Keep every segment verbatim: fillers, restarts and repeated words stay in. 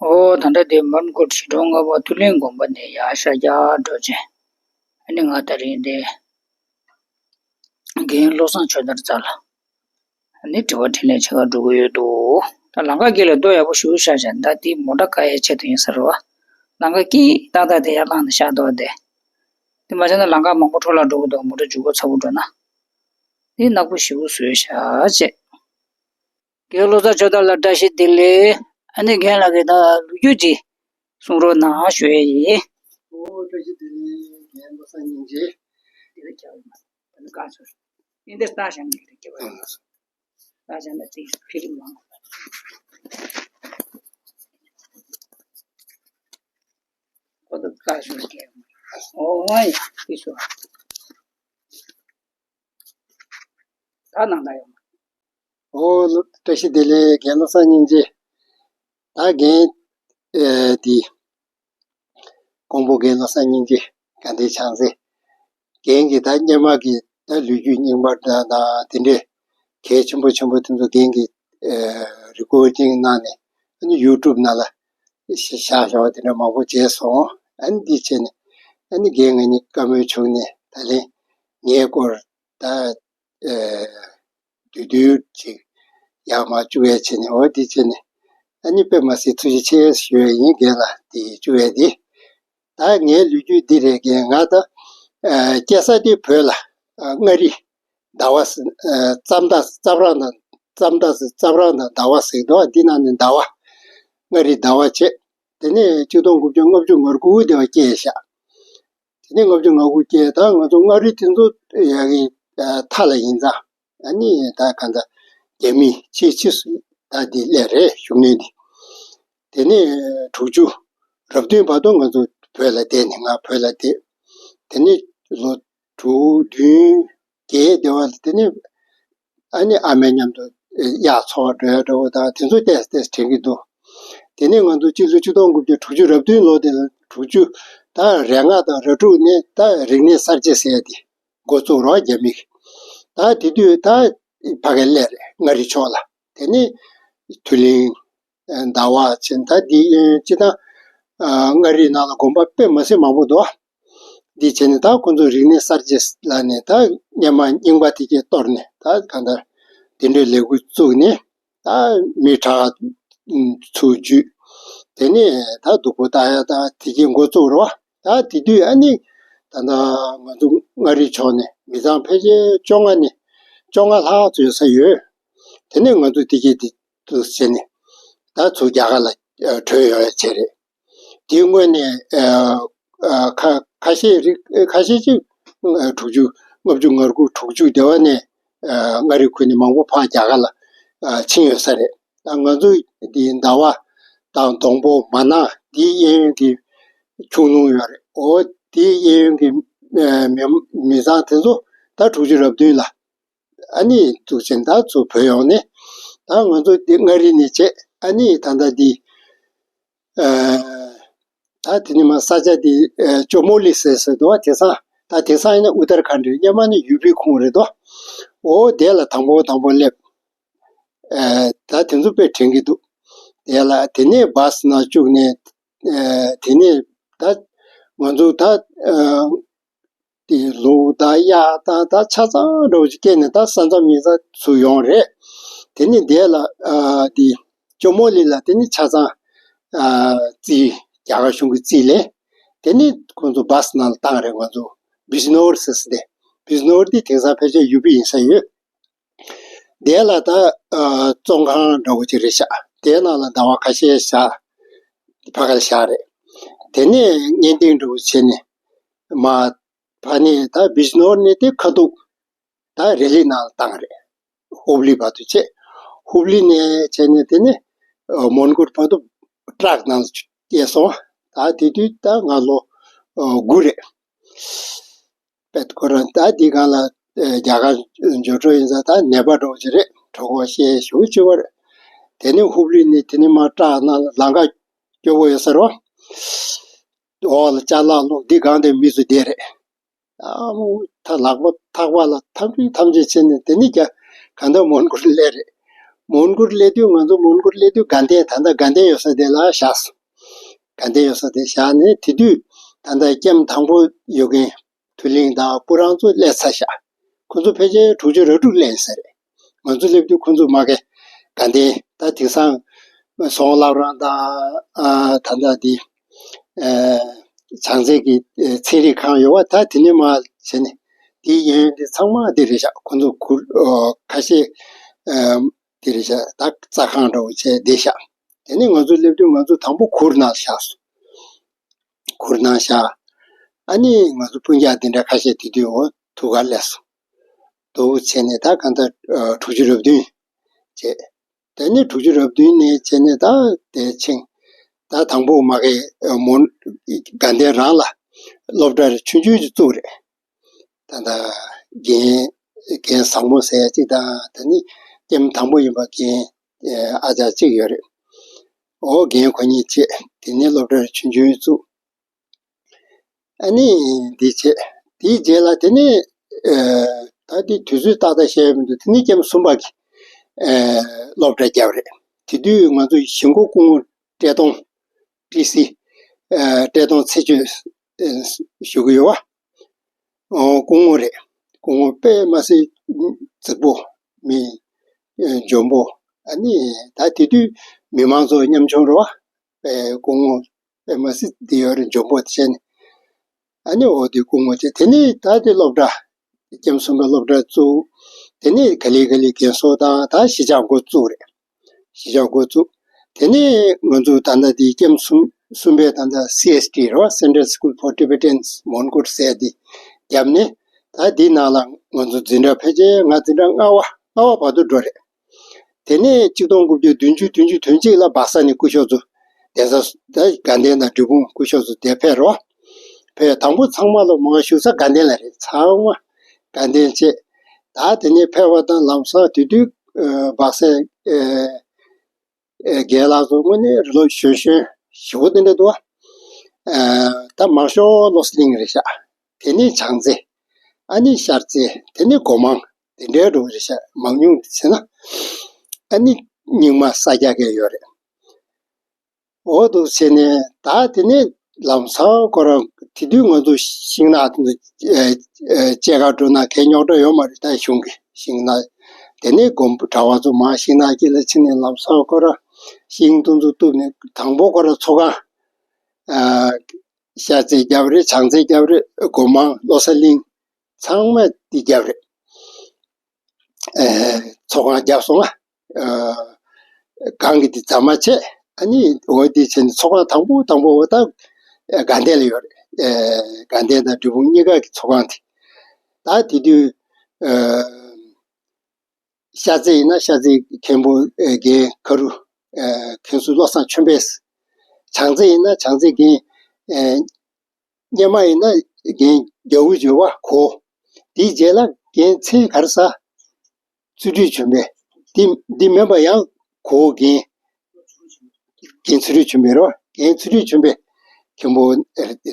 ཨོ་ད་ལྟ་དེ་མོན་གྷོ་ཁྲི་སྲོང་ལྔ་པ་ཐུབ་བསྟན་དགོན་པ་ནས་ཡར་ཤར་རྒྱག་འགྲོ་བྱས། ཨ་ནི་ང་དེ་རིང་དེ་རྒན་བློ་བཟང་ཆོས་དར་རྩ་ལ། ཨ་ནི་དྲི་བ་དྲིས་ལན་བྱེད་གར་འགྲོ་གི་ཡོད་འདུག་ད་ལམ་ཁ་དཀྱིལ་ལ་རྡོ་ཡག་པོ་ཞིག་བཞག་བཞག་ད་དེ་མོ་ཊ་བཀག་ཡའི་ཆེད་དུ་ཡིན་ས་རེད་བ། ལམ་ཁ་དཀྱིལ་ཏག་ཏག་དེ་ཡར་བསླངས་ནས་བཞག་འདུག་བ་དེ། དེ་མ་བྱས་ན་ལམ་ཁ་མང་པོ་འཕྲོ་བརླག་འགྲོ་གི་འདུག་མོ་ཊ་མཇུག་ག་ཚ་པོ་འགྲོ་ན། དེ་ནག་པོ་ཞེ་པོ་བཟོས་བཞག་བྱས། རྒན་བློ་བཟང་ཆོས་དར་ལ་བཀྲ་ཤིས་བདེ་ལེགས། ཨ་ནི་རྒན་ལགས་ཀྱིས་ད་ལོ་རྒྱུས་ཅིག་གསུང་རོགས་གནང་ཞུ་ཡས་ཡིན། ཨོ་བཀྲ་ཤིས་བདེ་ལེགས། རྒན་བློ་བཟང་སྙིང་རྗེ། དེ་ལ་སྐྱབས་མ་ད་ནི་བཀའ་ཟུར། ཨིན་དེ་ལྟ་བཞག་ནས་དེ་སྐྱེ་བ་ཡིན་ལ་སོ། ལྟ་བཞག་ན་དེ་ཕི་ལི་མང་། ཁོ་ད་བཀའ་ཟུར་སྐྱེ་བ་ཨོ་ང་ཡི་ཕི་སོ། ད་ནང་ལ་ཡོང་། ཨོ་བཀྲ་ཤིས་བདེ་ལེགས། རྒན་བློ་བཟང་སྙིང་རྗེ། ད་རྒན་ཨེ་འདི་ཀོང་པོ་རྒན་བློ་བཟང་སྙིང་རྗེ་དགའ་ལྡན་བྱང་རྩེ། རྒན་གྱི་ད་སྔོན་མ་གི་ད་ལོ་རྒྱུས་རྙིང་པ་འདྲ་ད་དེ་འདྲས་གལ་ཆེན་པོ་ཆེན་པོ་དེ་ཚོ་རྒན་གྱིས་ཨེ་རི་ཀོར་ཌིང་གནང་ནས་ཨ་ནི་ཡུ་ཊུབ་ནང་ལ་བཞག་བཞག་པ་དེ་འདྲ་མང་པོ་མཇལ་སོང་། ཨ་ནི་འདི་བྱས་ནས་ཨ་ནི་རྒན་ང་གཉིས་བཀའ་མོལ་བྱུང་ནས་ད་ལན་ངའི་སྐོར་ད་ཨེ་བསྡུས་བསྡུས་ཅིག་ཡར་མར་བཅུག་ཡས་བྱས་ནས་འོ་འདི་བྱས་ནས་ཨ་ནི་དཔེ་མ་སྲིད་ཐུགས་རྗེ་ཆེ་ཞུ་ཡས་ཡིན། རྒན་ལ་དེ་བཅུག་ཡས་འདི། ད་ངའི་ལོ་རྒྱུས་འདི་རེད། རྒན་ང་ད་ཨེ་སྐྱེས་ས་དེ་བོད་ལ་ཨ་མངའ་རིས་ཟླ་བ་ཟེར་ཨེ་རྩྭ་མདའ་རྩྭ་བྲག་དང་རྩྭ་མདའ་ཟེར་རྩྭ་བྲག་དང་ཟླ་བ་ཟེར་འདུག་འདི་ནང་ནས་ཟླ་བ་མངའ་རིས་ཟླ་བ་བྱས། དེ་ནས་ཆིག་སྟོང་དགུ་བརྒྱ་ལྔ་བཅུ་ང་དགུ་དེ་བ་སྐྱེས་ཤག་དེ་ནས་ལྔ་བཅུ་ང་དགུ་སྐྱེས་ད་ང་ཚོ་མངའ་རིས་དེ་ཚོ་ཡ་གི་མཐའ་ལ་ཡིན་ཙང་ཨ་ནི་ད་ག་འདྲ་རྒྱ་མི་ཕྱིས་ཕྱིས་སུ་ད་འདི་སླེབས་རེད་བཞུགས་གནས་འདི། དེ་ནས་དྲུག་ཅུ་རབ་བདུན་བར་དུ་ང་ཚོ་བོད་ལ་བསྡད་ནས་ང་བོད་ལ་བསྡད། དེ་ནས་ལོ་དྲུག་བདུན་བརྒྱད་དེ་བ་ལ་དེ་ནས་ཨ་ནི་ཨ་མའི་མཉམ་དུ་དབྱར་འཚོ་བ་འགྲོ་ཡ་འགྲོ་བ་དང་དེ་ཚོ་ཏོག་ཙམ་ཏོག་ཙམ་དྲན་གྱི་འདུག་དེ་ནས་ང་ཚོ་སྤྱི་ལོ་ཆིག་སྟོང་དགུ་བརྒྱ་དྲུག་ཅུ་རབ་བདུན་ལོ་དེ་ལ་དྲུག་ཅུ་ད་རེ་ལྔ་དང་རེ་དྲུག་ནས་ད་རིག་གནས་གསར་བརྗེ་ཟེར་ཡ་དེ་འགོ་བཙུགས་རོགས་རྒྱ་མི་གིས། ད་དེ་དུས་ད་ཕ་གིར་སླེབས་རེད་མངའ་རིས་ཕྱོགས་ལ། དེ་ནས་མཐོ་གླིང་ཟླ་བ་ཆེན་ད་འདི་སྤྱི་བཏང་མངའ་རིས་ནང་ལ་དགོན་པ་དཔེ་མ་སྲིད་མང་པོ་འདུག་འདི་བྱས་ནས་ད་ཁོ་ཚོ་རིག་གནས་གསར་བརྗེ་ལ་ནས་ད་སྔོན་མ་རྙིང་པ་དེ་གས་གཏོར་ནས་ད་གང་ལྟར་དེ་འདྲའི་ལས་འགུལ་བཙུགས་ནས་ད་མི་དྲག་ཚུར་འཇུས། དེ་ནས་ད་སྡུག་པོ་ལྟ་ཡ་ད་དེ་གས་འགོ་བཙུགས་རོགས། ད་དེ་དུས་ཨ་ནི་ད་ལྟ་ང་ཚོ་མངའ་རིས་ཕྱོགས་ནས་མི་ཚང་ཕལ་ཆེར་བཅོ་ལྔ་ནས་བཅོ་ལྔ་ལྷག་ཙམ་ཡོད་ས་ཡོད། དེ་ནས་ང་ཚོ་དེ་གས་དེ་དུ་བྱས་ནས་ད་ཚུར་རྒྱ་གར་ལ་བྲོས་ཡོང་ཡ་བྱས་རེད། དེའི་སྔོན་ནས་ཨ་ཨ་ཁ་ཁ་ཤས་རིགས་ཁ་ཤས་ཅིག་ཨ་དྲུག་ཅུ་ལྔ་བཅུ་ང་དགུ་དྲུག་ཅུ་དེ་བ་ནས་ཨ་མངའ་རིས་ཁུལ་ནས་མང་པོ་ཕར་རྒྱ་གར་ལ་ཨ་ཕྱིན་ཡོད་ས་རེད། ད་ང་ཚོ་འདི་ཟླ་བ་དང་སྡོང་པོ་མ་ན་འདིའི་གཡས་གཡོན་གྱི་ཁྱུང་ལུང་ཡོད་རེད། འོ་དེའི་གཡས་གཡོན་གྱི་ཨ་མི་མི་ཚང་དེ་ཚོ་ད་དྲུག་ཅུ་རབ་བདུན་ལ་ཨ་ནི་འཛུགས་ཆེན་ད་ཚུར་བོད་ཡོང་ནས་ད་ང་ཚོ་འདི་མངའ་རིས་ནས་བྱས་ཨ་ནི་ད་ལྟ་འདི་ཨ་ད་དེ་ནི་མ་ས་ཆ་འདི་ཨ་ཇོ་མོ་ལི་ཟེར་ཟེར་འདུག་དེང་སང་ད་དེང་སང་ཡིན་ན་ཨུ་ཏར་ཁཱན་རེད། སྔོན་མ་ནི་ཡུ་པི་ཁོངས་རེད་དོ། འོ་དེ་ལ་དང་པོ་དང་པོ་སླེབས། ཨ་ད་དེ་ཚོ་དཔེ་དྲན་གྱི་འདུག་དེ་ལ་དེ་ནས་བཱས་ནང་བཅུག་ནས་ཨ་དེ་ནས་ད་ང་ཚོ་ད་ཨ་དེ་ལུག་དང་གཡག་དང་ད་ཆ་ཚང་འདྲ་བོ་ཅིག་སྐྱེལ་ནས་ད་ས་མཚམས་ཉེ་ས་ཚུར་ཡོང་རེད། དེ་ནས་དེ་ལ་ཨ་དེ་ཇོ་མོ་ལི་ལ་དེ་ནས་ཆ་ཚང་ཨ་རྩིས་རྒྱ་གར་གཞུང་གི་རྩིས་ལེན། དེ་ནས་ཁོང་ཚོ་བཱས་ནང་ལ་བཏང་རེད། ང་ཚོ་བིས་ནོར་ཟེར་ས་དེ་བིས་ནོར་དེ་དེང་སང་ཕལ་ཆེར་ཡུ་པི་ཡིན་ས་ཡོད། དེ་ལ་ད་ཨ་བཙོན་ཁང་འདྲ་བོ་ཅིག་རེད་ཤག་དེའི་ནང་ལ་ཟླ་བ་ཁ་ཤས་བཞག་ཕ་གིར་བཞག་རེད། དེ་ནས་གཉེན་སྟོན་འདྲ་བོ་བྱས་ནས་མར་ཕ་ནས་ད་བིས་ནོར་ནས་དེ་ཁ་ཐུག་ད་རེ་ལི་ནང་ལ་བཏང་རེད། ཧུབ་ལི་བར་དུ་བྱས། ཧུབ་ལི་ནས་བྱས་ནས་དེ་ནས་ཨ་མོན་གྷོ་བར་དུ་ཊག་ནང་ལ་སྐྱེལ་སོང་། ད་དེ་དུས་ད་ང་ལོ་ཨ་དགུ་རེད། པད་ཁོ་རང་ད་འདི་སྒང་ལ་ཨ་རྒྱ་གར་འབྱོར་འགྲོ་ཡིན་ཙང་ད་ནད་པ་འདྲ་བོ་ཅིག་རེད། གྲོད་ཁོག་བཤལ་ཞེ་པོ་ཅིག་ཡོད་རེད། དེ་ནས་ཧུབ་ལི་ནས་དེ་ནས་མར་ཊག་ནང་ལ་ལམ་ཁ་སྐྱོ་པོ་ཡོད་ས་རེད་བ། འོག་ལ་ཅ་ལག་བླུགས། འདི་སྒང་དེ་མི་ཚོ་བསྡད་རེད། ཨ་མོ་ད་ལག་པ་ཐག་པ་ལ་འཐམ་འཁྲུག་ཐམས་ཅད་བྱས་ནས་དེ་ནས་རྒྱ་ག་འདྲ་མོན་གྷོར་སླེབས་རེད། མོན་གྷོར་སླེབས་དུས་ང་ཚོ་མོན་གྷོར་སླེབས་དུས་དགའ་ལྡན་ད་ལྟ་དགའ་ལྡན་ཡོད་ས་དེ་ལ་བཞག་སོང་། དགའ་ལྡན་ཡོད་ས་དེ་བཞག་ནས་དེ་དུས་ད་ལྟ་ཀེམ་དང་པོ་ཡོད་མཁན་ཐུ་ལིང་དང་སྤུ་རང་ཚོ་སླེབས་ཚར་བཞག་ཁོ་ཚོ་ཕལ་ཆེར་དྲུག་ཅུ་རེ་དྲུག་སླེབས་ཡིན་ས་རེད། ང་ཚོ་སླེབས་དུས་ཁོ་ཚོ་མ་གི་དགའ་ལྡན་ད་དེང་སང་ཟོང་བླ་བྲང་དང་ཨ་ད་ལྟ་དེ་ཨ་བྱང་རྩེ་གི་ཨ་ཚན་རིག་ཁང་ཡོད་པ་ད་དེ་ནས་མར་བྱས་ནས་དེའི་གཡས་གཡོན་དེ་ཚང་མ་དེ་རེད་བཞག་ཁོ་ཚོ་གུར་ཨ་ཁ་ཤས་ཨ་དེ་རེད་བཞག་ད་རྩྭ་ཁང་འདྲ་བོ་བྱས་བསྡད་བཞག་དེ་ནས་ང་ཚོ་སླེབས་དུས་ང་ཚོ་དང་པོ་གུར་ནང་བཞག་སོང་། གུར་ནང་བཞག་ཨ་ནི་ང་ཚོ་སྤུན་ཀྱག་དེ་འདྲ་ཁ་ཤས་དེ་དུས་འོ་ཐུག་གར་སླེབས་སོང་། འདུག་བྱས་ནས་ད་གང་ལྟར་ཨ་དྲུག་ཅུ་རེ་བདུན་བྱས། དེ་ནས་དྲུག་ཅུ་རེ་བདུན་ནས་བྱས་ནས་ད་དེ་ཕྱིན། ད་དང་པོ་མ་གི་ཨ་མོན་དགའ་ལྡན་རང་ལ་སློབ་གྲྭ་ཆུང་ཆུང་ཅིག་བཙུགས་རེད། ད་ལྟ་རྒན་རྒན་བཟང་མོ་ཟེར་ཡ་གཅིག་དང་ད་ནི་ཀེམ་དང་པོ་ཡིན་པ་རྒན་ཨ་ཅག་གཅིག་ཡོད་རེད། འོ་རྒན་ཁོ་གཉིས་བྱས་དེ་ནས་སློབ་གྲྭ་ཆུང་ཆུང་བཙུགས། ཨ་ནི་འདི་བྱས་དེའི་རྗེས་ལ་དེ་ནས་ཨ་ད་དེ་དུས་ཚོད་ཏག་ཏག་བཤད་ཡ་མི་འདུག་དེ་ནས་ཀེམ་གསུམ་པ་གི་ཨ་སློབ་གྲྭ་བརྒྱབ་རེད། དེ་དུས་ང་ཚོ་གཞིས་འགོ་སྐུ་ངོ་བཀྲས་མཐོང་ཀྲི་སི་ཨ་བཀྲས་མཐོང་ཚེ་བརྗོད་ཨ་ཞུ་གི་ཡོད་པ། ཨོ་སྐུ་ངོ་རེད། སྐུ་ངོ་དཔེ་མ་སྲིད་རྫིག་པོ། མི་ཨ་འཇོན་པོ། ཨ་ནི་ད་དེ་དུས་མི་མང་ཚོ་ཉམ་ཆུང་རེད་པ། དཔེ་སྐུ་ངོ་དཔེ་མ་སྲིད་དེ་ཡོད་རེད་འཇོན་པོ་དེ་བྱས་ནས། ཨ་ནི་འོ་དེ་སྐུ་ངོ་བྱས་དེ་ནས་ད་དེ་སློབ་གྲྭ་ཀེམ་གསུམ་པའི་སློབ་གྲྭ་བཙུགས། དེ་ནས་ག་ལེ་ག་ལེ་རྒན་གསོ་དང་ད་གཞིས་ཆགས་འགོ་བཙུགས་རེད། གཞིས་ཆགས་འགོ་བཙུགས། དེ་ནས་ང་ཚོ་ད་ལྟ་དེ་ཀེམ་གསུམ་གསུམ་པའི་ད་ལྟ་སི་ཨེས་ཊི་རེད་པ། Central School for Tibetans Mongol ཟེར་དེ་བརྒྱབ་ནས་ད་དེའི་ནང་ལ་ང་ཚོ་འཛིན་གྲྭ་ཕལ་ཆེར་ང་འཛིན་གྲྭ་ལྔ་པ་ལྔ་པ་བར་དུ་འགྲོ་རེད། དེ་ནས་གཅིག་སྟོང་དགུ་བརྒྱ་བདུན་ཅུ་དོན་གཅིག་ལ་སྦག་ས་ནས་སྐུ་ཞབས་ཚོ་གདན་ས་ད་དགའ་ལྡན་དང་འབྲས་སྤུངས་སྐུ་ཞབས་ཚོ་དེ་ཕེབས་རོགས། ཕེབས་དང་པོ་ཚང་མ་ལ་མ་བཞུགས་ས་དགའ་ལྡན་ལ་རེད། ཚང་མ་དགའ་ལྡན་བྱས། ད་དེ་ནས་ཕེབས་པ་དང་ལམ་སང་དེ་དུས་ཨ་སྦག་སའི་ཨ་ཨ་རྒན་ལགས་ཚོ་དངོས་གནས་རི་ལོ་གཞོན་གཞོན་ཞེ་པོ་དེ་འདྲ་འདུག་ཨ་ད་མང་ཤོས་བློ་གླིང་རེད་ཤག་དེ་ནས་བྱང་རྩེ། ཨ་ནི་ཤར་རྩེ། དེ་ནས་སྒོ་མང་། དེ་འདྲའི་འགྲོ་གི་རེད་ཤག་མང་ཉུང་དེ་བྱས་ན། ཨ་ནི་རྙིང་མ་ས་སྐྱ་གས་ཡོད་རེད། འོ་འདུག་བྱས་ནས་ད་དེ་ནས་ལམ་སང་ཁོ་རང་དེ་དུས་ང་ཚོ་ཤིང་ནགས་དེ་ཚོ་ཨ་ཨ་སྐྱེལ་གར་འགྲོ་ན་གས་རྙོག་དྲ་ཡོད་མ་རེད། ད་གཞུང་གི་ཤིང་ནགས། དེ་ནས་དགོན་པ་གྲྭ་བ་ཚོ་མར་ཤིང་ནགས་དཀྱིལ་ལ་ཕྱིན་ནས་ལམ་སང་ཁོ་རང་ཤིང་དེ་ཚོ་གཏུབ་ནས་དང་པོ་ཁོ་རང་ཚོགས་ཁང་ཨ་ཤར་རྩེ་བརྒྱབ་རེད། བྱང་རྩེ་བརྒྱབ་རེད། སྒོ་མང་བློ་གླིང་ཚང་མ་དེ་བརྒྱབ་རེད། ཨེ་ཚོགས་ཁང་བརྒྱབ་སོང་ང་། ཨ་གང་གི་དེ་རྫ་མ་བྱས། ཨ་ནི་འོ་དེ་བྱས་ནས་ཚོགས་ཁང་དང་པོ་དང་པོ་འོ་ད་དགའ་ལྡན་ལ་ཡོད་རེད། ཨེ་དགའ་ལྡན་དང་འབྲས་སྤུངས་གཉིས་ཀ་གི་ཚོགས་ཁང་དེ། ད་དེ་དུས་ཨ་ཤར་རྩེ་ཡིན་ན་ཤར་རྩེ་མཁན་པོ་ཨེ་རྒན་ཁ་རུ་ཨེ་མཁན་ཟུར་བློ་བཟང་ཆོས་འཕེལ། བྱང་རྩེ་ཡིན་ན་བྱང་རྩེ་རྒན་ཨེ་སྙེ་མ་ཡིན་ན་རྒན་རྒྱ་བོ་བརྗོད་པ་གོ། དེའི་རྗེས་ལ་རྒན་ཚེ་ག་རེ་ཟ། བརྩོན་འགྲུས་ཆོས་འཕེལ། འདི་འདི་མིན་པ་ཡང་གོ་རྒན། རྒན་བརྩོན་འགྲུས་ཆོས་འཕེལ་རོ། རྒན་བརྩོན་འགྲུས་ཆོས་འཕེལ་མཁན་པོ་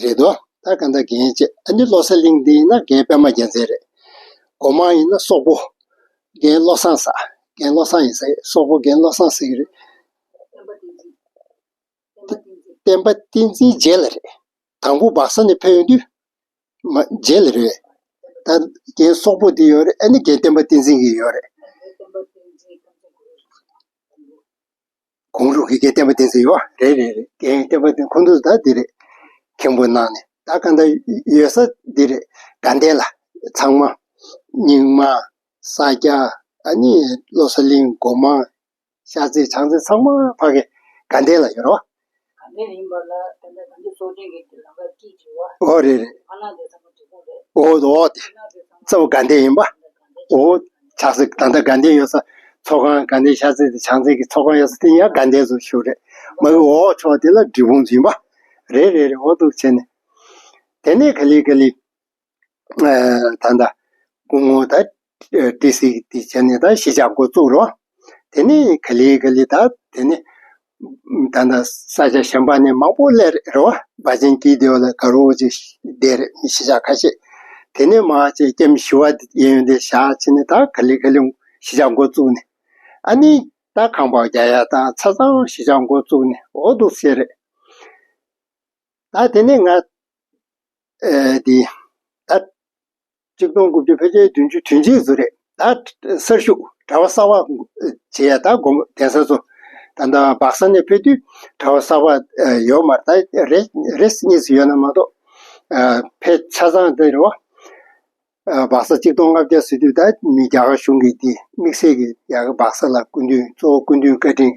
རེད་དོ། ད་ག་འདྲ་རྒན་བྱས། ཨ་ནི་བློ་གླིང་འདི་ཡིན་ན་རྒན་པད་མ་རྒྱལ་མཚན་རེད། སྒོ་མང་ཡིན་ན་སོག་པོ་རྒན་བློ་བཟང་ཟེར། རྒན་བློ་བཟང་ཡིན་ཟེར། སོག་པོ་རྒན་བློ་བཟང་ཟེར་གྱི་རེད། བསྟན་པ་བསྟན་འཛིན་རྗེས་ལ་རེད། དང་པོ་སྦག་ས་ནས་ཕེབས་ཡོང་དུས་མ་རྗེས་ལ་རེད། ད་རྒན་སོག་པོ་དེ་ཡོད་རེད། ཨ་ནི་རྒན་བསྟན་པ་བསྟན་འཛིན་གྱི་ཡོད་རེད། གོང་རུ་གི་རྒན་བསྟན་པ་བསྟན་འཛིན་ཡོད་རེད། རེད་རེད། རྒན་བསྟན་པ་བསྟན་ཁོང་ཚོ་ད་འདི་རེད། མཁན་པོ་གནང་ནས་ད་ག་འདྲ་ཡོད་ས་འདི་རེད། དགའ་ལྡན་ལ་ཚང་མ་རྙིང་མ་ས་སྐྱ་ཨ་ནི་བློ་གླིང་སྒོ་མང་ཤར་རྩེ་བྱང་རྩེ་ཚང་མ་ཕ་གི་དགའ་ལྡན་ལ་ཡོད་རོ། དགའ་ལྡན་ཡིན་པ་ལ་ད་ལྟ་ང་ཚོ་སྲོག་ལྡན་གྱི་ལམ་ཁ་སྐྱིད་ཅིག་བ། ཨོ་རེད་རེད། ཨ་ན་དེ་ཚང་མ་འབྲས་སྤུངས་རེད། ཨོ་ཨོ་དེ་གཙོ་བོ་དགའ་ལྡན་ཡིན་པ། ཨོ་ཆགས་སྲིད། ད་ལྟ་དགའ་ལྡན་ཡོད་ས་ཚོགས་ཁང་དགའ་ལྡན་ཤར་རྩེ་དེ་བྱང་རྩེ་གི་ཚོགས་ཁང་ཡོད་ས་དེ་ཡང་དགའ་ལྡན་ཚོ་ཞུ་རེད། མ་གི་ཨོ་ཕྱོགས་དེ་ལ་འབྲས་སྤུངས་ཡིན་པ། རེད་རེད་རེད། ཨོ་འདུག་བྱས་ནས་དེ་ནས་ག་ལེ་ག་ལེ། ད་ལྟ་སྐུ་ངོ་ད་ཏི་སི་དེ་བྱས་ནས་ད་གཞིས་ཆགས་འགོ་བཙུགས་རོགས། དེ་ནས་ག་ལེ་ག་ལེ་ད་དེ་ནས་ད་ལྟ་ས་ཆ་གཞན་པ་ནས་མང་པོ་སླེབས་རེད་རོ། བ་ཅན་གྱིས་དེ་བ་ལ་དགའ་རོགས་ཅིག་བསྡད་རེད། མི་གཞིས་ཆགས་ཁ་ཤས། དེ་ནས་མ་ཅིག་ཀེམ་བཞི་པ་དེ་གཡས་གཡོན་དེ་བཞག་བྱས་ནས་ད་ག་ལེ་ག་ལེ་གཞིས་ཆགས་འགོ་བཙུགས་ནས་ཨ་ནི་ ད་ཁང་པ་རྒྱག་ཡ་དང་ཆ་ཚང་གཞིས་ཆགས་འགོ་བཙུགས་ནས་འོ་འདུག་སེ་རེད། ད་དེ་ནས་ང་ཨེ་དེ་ད་གཅིག་སྟོང་དགུ་བརྒྱ་ཕལ་ཆེར་བདུན་ཅུ་དོན་གཅིག་ཙམ་རེད། ད་གསར་ཞུགས་གྲྭ་པ་གསར་པ་བྱེད་ཡ་ད་དགོང་གདན་ས་ཚོ་ད་ལྟ་སྦག་ས་ནས་ཕེབས་དུས་གྲྭ་པ་གསར་པ་ཡོད་མ་རེད། ད་རེས་གཉིས་སུ་ཡོད་ན་མ་གཏོགས་ཕལ་ཆ་ཚང་དེ་རེད་བ། སྦག་ས་གཅིག་སྟོང་ལྔ་བརྒྱ་ཟེར་དུས་ད་མི་རྒྱ་གར་གཞུང་གིས་དེ་དམིགས་བསལ་གྱི་ཡ་གི་སྦག་ས་ལ་སྐུ་མདུན་གཙོ་བོ་སྐུ་མདུན་བཀའ་དྲིན་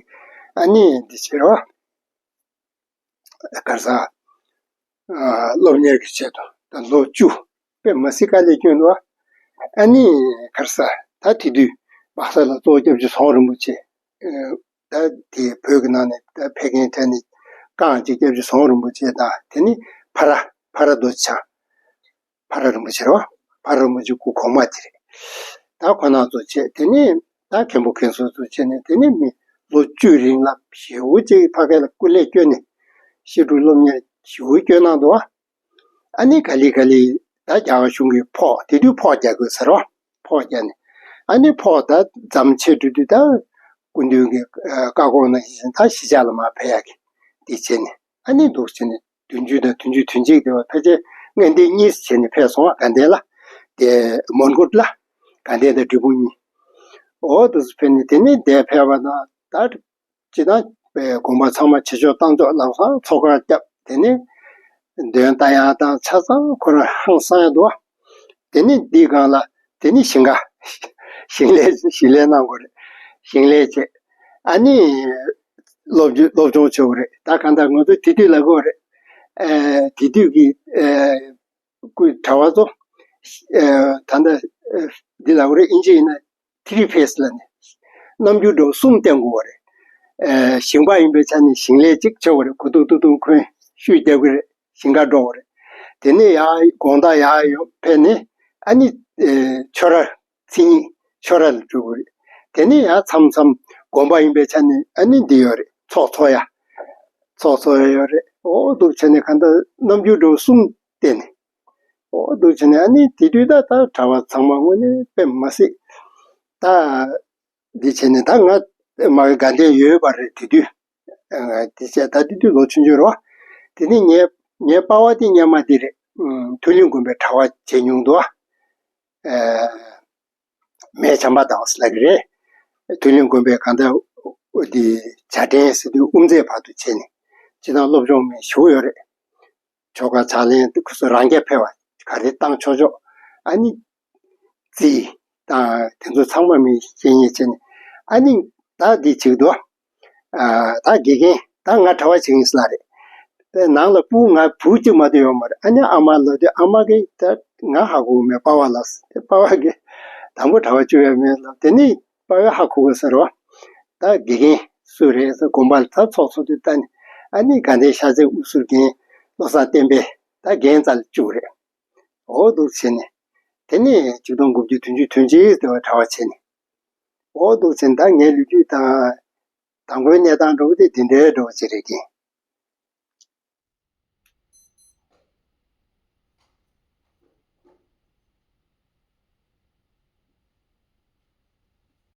ཨ་ནི་འདི་བྱེད་རོགས། ག་རེ་ཟ། སློབ་གཉེར་གྱི་ཆེད་དུ་ད་ལོ་བཅུ་དཔེ་མ་སྲིད་དཀའ་ལས་བསྐྱོན་འདུག་ཨ་ནི་ག་རེ་ཟ། ད་དེ་དུས་སྦག་ས་ལ་གཙོ་བོ་སྐྱབས་རྗེ་ཟམ་གདོང་རིན་པོ་ཆེ། ད་དེ་བོད་ཀྱི་ནང་ནས་ད་ཕེབས་མཁན་གྲས་ནས་རྐང་གཅིག་སྐྱབས་རྗེ་ཟམ་གདོང་རིན་པོ་ཆེ་དང་དེ་ནི་ཕ་ར་ཕ་ར་རྡོ་རྗེ་འཆང་། ཕ་ར་རིན་པོ་ཆེ་རེད་བ། ཕ་ར་རིན་པོ་ཆེ་སྐུ་གོང་མ་དེ་རེད། ད་ཁོ་རྣམ་ཚོ་བྱས་དེ་ནས་ད་མཁན་པོ་མཁན་ཟུར་ཚོ་བྱས་ནས་དེ་ནས་མི་ལོ་བཅུའི་རིང་ལ་ཞེ་པོ་ཅིག་ཕ་གི་ལ་སྐུ་ལས་བསྐྱོན་ནས་བཤད་སྒྲུབ་སློབ་གཉེར་ཞེ་པོ་བསྐྱོན་གནང་འདུག་བ། ཨ་ནི་ག་ལེ་ག་ལེ་ད་རྒྱ་གར་གཞུང་གིས་ཕོགས་དེ་དུས་ཕོགས་རྒྱག་དགོས་ཟེར་བ། ཕོགས་རྒྱག་ནས་ཨ་ནི་ཕོགས་ད་མཚམས་ཆད་འགྲོ་དུས་ད་སྐུ་མདུན་གྱི་བཀའ་དགོངས་ནང་བཞིན་ད་གཞིས་ཆགས་ལ་མར་ཕེབས་ཡག་གི་དེ་བྱས་ནས་ཨ་ནི་འདུག་བྱས་ནས། བདུན་ཅུ་དང་བདུན་ཅུ་དོན་གཅིག་དེ་བ་ཕལ་ཆེར་སྔ་ལྟས་གཉིས་བྱས་ནས་ཕེབས་སོང་བ། དགའ་ལྡན་ལ། དེ་མོན་གྷོ་ལ། དགའ་ལྡན་དང་འབྲས་སྤུངས་གཉིས། འོ་དེ་ཚོ་ཕེབས་ནས་དེ་ནས་འདིར་ཕེབས་པ་དང་ད་སྤྱིར་བཏང་དགོན་པ་ཚང་མ་ཆེ་ཕྱོགས་བཏང་ཕྱོགས་ལམ་སང་ཚོགས་ཁག་བརྒྱབ། དེ་ནས་འདོན་བཏང་ཡག་དང་ཆ་ཚང་ཁོ་རང་ཧང་སང་ཡག་འདུག་བ། དེ་ནས་འདིའི་སྒང་ལ་དེ་ནས་ཞིང་ཁ་ཞིང་ལས་ཞིང་ལས་གནང་དགོས་རེད། ཞིང་ལས་བྱས། ཨ་ནི་སློབ་སྦྱོང་སློབ་སྦྱོང་བྱེད་དགོས་རེད། ད་གང་ལྟར་ང་ཚོ་དེ་དུས་ལབ་དགོས་རེད། ཨ་དེ་དུས་ཀྱི་ཨ་སྐུ་གྲྭ་པ་ཚོ་ཨ་ད་ལྟ་ཨ་འདི་ལབ་དགོས་རེད། ཨིན་ཇི་ཡིན་ན་ཐི་རི་ཕེ་སི་ལབ་ནས་རྣམ་འགྱུར་འདྲ་བོ་གསུམ་བསྟན་དགོས་པ་རེད། ཨ་ཞིང་པ་ཡིན་པའི་ཆ་ནས་ཞིང་ལས་གཅིག་བྱེད་དགོས་རེད། གུ་དུང་ཏུ་དུང་ཁོན་ཤུས་རྒྱག་གི་རེད། ཞིང་ཁར་འགྲོ་བ་རེད། དེ་ནས་ཡར་དགོང་དག་ཡར་ཡོང་ཕེབས་ནས་ཨ་ནི་ཨེ་ཆོས་ར་མཚན་ཉིད་ཆོས་ར་ལ་འགྲོ་དགོས་རེད། དེ་ནས་ཡར་མཚམས་མཚམས་དགོན་པ་ཡིན་པའི་ཆ་ནས་ཨ་ནི་འདི་ཡོད་རེད། ཚོགས་འཚོགས་ཡ། ཚོགས་འཚོགས་ཡ་ཡོད་རེད། འོ་འདུག་བྱས་ནས་གང་ལྟར་རྣམ་འགྱུར་འདྲ་བོ་གསུམ་བསྟན་ནས། འོ་འདུག་བྱས་ནས་ཨ་ནི་དེ་དུས་ད་ད་གྲྭ་པ་ཚང་མ་དངོས་གནས་དཔེ་མ་སྲིད་ད། འདི་བྱས་ནས་ད་ང་མ་གི་དགའ་ལྡན་ཡོད་པ་རེད་དེ་དུས། ཨ་འདི་བྱས་ད་དེ་དུས་ལོ་ཆུང་ཆུང་རེད་བ། དེ་ནས་ངའི་ངའི་པ་ཕ་དེ་སྔོན་མ་དེ་རེད། ཨུམ་མཐོ་གླིང་དགོན་པའི་གྲྭ་པ་བྱས་མྱོང་འདུག་བ། ཨ་མའི་བྱམས་པ་དང་ཟེར་ལབ་ཀྱི་རེད། མཐོ་གླིང་དགོན་པའི་གང་ལྟར་འདི་བྱ་བྲལ་ཟེར་དུས་དབུ་མཛད་བར་དུ་བྱས་ནས་སྤྱིར་བཏང་སློབ་སྦྱོང་མི་ཞེ་པོ་ཡོད་རེད། ཆོ་ག་ཕྱག་ལེན་དེ་ཁོ་ཚོ་རང་སྐྱ་ཕེབས་པ་ག་རེ་བཏང་ཆོག་ཆོག་ཨ་ནི་རྩིས་དང་དེ་ཚོ་ཚང་མ་མི་ཤེས་ཉེས་བྱས་ནས་ཨ་ནི་ད་འདི་བྱེད་འདུག་ཨ་ད་དགེ་རྒན་ད་ང་གྲྭ་པ་བྱེད་ཀྱི་ཡིན་ཟེར་ལབ་རེད། དེ་ནང་ལ་སྤུ་གུ་ང་བུ་གཅིག་མ་གཏོགས་ཡོད་མ་རེད། ཨ་ནི་ཨ་མ་ལབ་དུས་ཨ་མ་གིས་ད་ང་ཧ་གོ་གི་མེད། པ་ཕ་ལབ་ཟེར། དེ་པ་ཕ་གིས་དང་པོ་གྲྭ་པ་བཅུག་ཡ་མེད་ལབ། དེ་ནི་པ་ཕ་ཧ་གོ་གི་ཟེར་བ། ད་དགེ་རྒན་སུ་རེད་ཟེར་དགོན་པ་ལ་ད་ཚོགས་འཚོགས་དུས་ད་ནི་ཨ་ནི་དགའ་ལྡན་ཤར་རྩེ་དབུ་ཟུར་རྒན་བློ་བཟང་བསྟན་འཕེལ་ད་རྒན་རྩ་ལ་བཅུག་རེད། འོ་འདུག་བྱས་ནས་དེ་ནས་ཆིག་སྟོང་དགུ་བརྒྱ་བདུན་ཅུ་དོན་གཅིག་དེ་བ་གྲྭ་པ་བྱས་ནས་འོ་འདུག་བྱས་ནས་ད་ངའི་ལོ་རྒྱུས་དང་དང་པོའི་གནས་སྟངས་འདྲ་བོ་དེ་འདི་འདྲའི་འདྲ་བོ་ཅིག་རེད་ཀྱི།